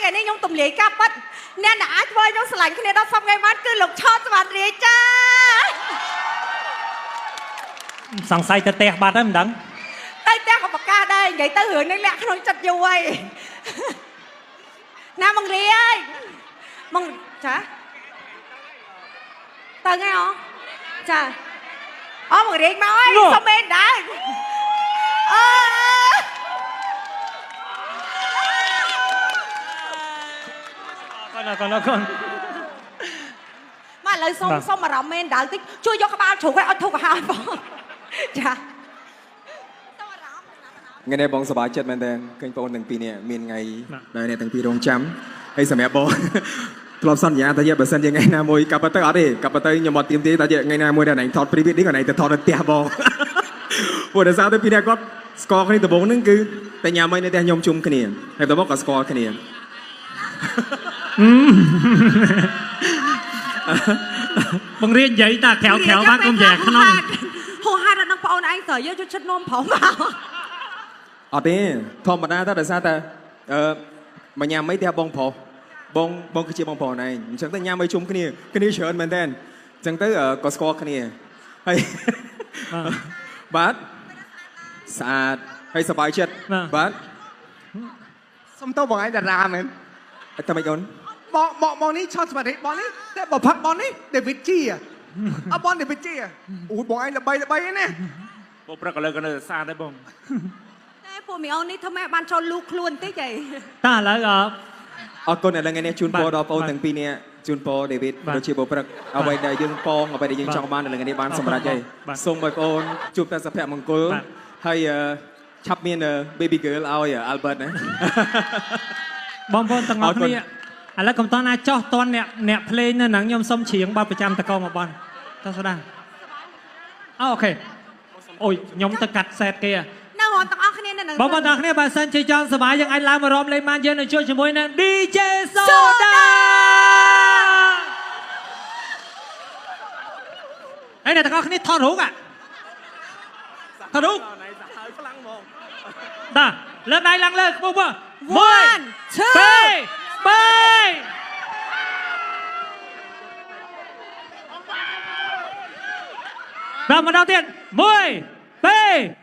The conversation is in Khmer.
ថ្ងៃនេះខ្ញុំទម្លាយការប៉ັດអ្នកដែលអាចធ្វើឲ្យខ្ញុំស្រឡាញ់គ្នាដល់សប្តាហ៍ថ្ងៃបានគឺលោកឆតសវណ្ណរាជចា សង្ស័យទៅផ្ទះបាត់ហើយមិនដឹង ទៅផ្ទះក៏ប្រកាសដែរនិយាយទៅរឿងនេះលាក់ក្នុងចិត្តយូរហើយណាបងរីអើយបងចាទៅថ្ងៃអូចាអូបងរីមកហើយសុំមែនដែរអឺ អរគុណអរគុណអរគុណ មកឥឡូវសុំ បាទ សុំអារម្មណ៍មែនដើរតិចជួយយកក្បាលជ្រូកឲ្យអត់ធុកឲ្យបងចាសុំអារម្មណ៍ ថ្ងៃនេះបងសប្បាយចិត្តមែនតើឃើញបងទាំងពីរនេះមានថ្ងៃដែលអ្នកទាំងពីររងចាំហើយសម្រាប់បងធ្លាប់សន្យាថាបើសិនជាថ្ងៃណាមួយកាប់ទៅអត់ទេកាប់ទៅខ្ញុំអត់ទៀមទេតែថ្ងៃណាមួយដែលឯងថត pre wedding ក៏ឯងទៅថតនៅផ្ទះបងព្រោះដោយសារតែពីរអ្នកគាត់ស្គាល់គ្នាដំបូងហ្នឹងគឺតែញ៉ាំអីនៅផ្ទះខ្ញុំជុំគ្នាហើយបន្ទាប់មកក៏ស្គាល់គ្នា បងរៀននិយាយតាក្រៅក្រៅបានកុំនិយាយក្នុង ហូហេតុអត់ដឹងប្អូនឯងស្រីយកចិត្តនាំប្រុសមក អត់ទេធម្មតាតែដោយសារតែអឺមកញ៉ាំអីផ្ទះបងប្រុសបងបងគឺជាបងប្រុសឯងអញ្ចឹងទៅញ៉ាំអីជុំគ្នាគ្នាច្រើនមែនតើអញ្ចឹងទៅក៏ស្គាល់គ្នាហើយបាទស្អាតហើយសប្បាយចិត្តបាទ សុំតោបងឯងតារាមែន តែមិនអូន បងបងបងនេះឆតសមាធិបងនេះតែបើផឹកបងនេះដេវីតជីអត់បងដេវីតជីអូយបងឯងល្បីល្បីឯណា បងព្រឹកឥឡូវក៏នៅតែស្អាតដែរបង តែពួកមីអូននេះធ្វើម៉េចបានចូលលូកខ្លួនតិចហី តើឥឡូវអ អរគុណឥឡូវថ្ងៃនេះជូនពរដល់បងប្អូន បាទ ទាំងពីរនាក់ជូនពរដេវីត បាទ ដូចជាបុព្រឹកអ្វីដែលយើងពងអ្វីដែលយើង បាទ ចង់បានឥឡូវថ្ងៃនេះបានសម្រេចហើយ បាទ សូមឲ្យបងប្អូនជួបតែសុភមង្គល បាទ ហើយឆាប់មាន baby girl ឲ្យ Albert ណា បងប្អូនទាំងអស់ អរគុណ គ្នាឥឡូវកុំតន់ណាចោះតន់អ្នកអ្នកភ្លេងនៅហ្នឹងខ្ញុំសុំច្រៀងបទប្រចាំតកមកបងតោះស្ដាអូខេអូយខ្ញុំទៅកាត់សេតគេហ៎ នៅរំទាំងអស់គ្នានៅនឹង បងប្អូនទាំងអស់គ្នាបើសិនជាចង់សប្បាយយើងអាចឡើងមករំលេងបានយើងនឹងជួយជាមួយនឹង DJ Soda អេអ្នកទាំងអស់គ្នាថតរូបអាថតរូបតាលើកដៃឡើងលើខ្ពស់ៗ One, two, 2 3បាទម្ដងទៀត1 2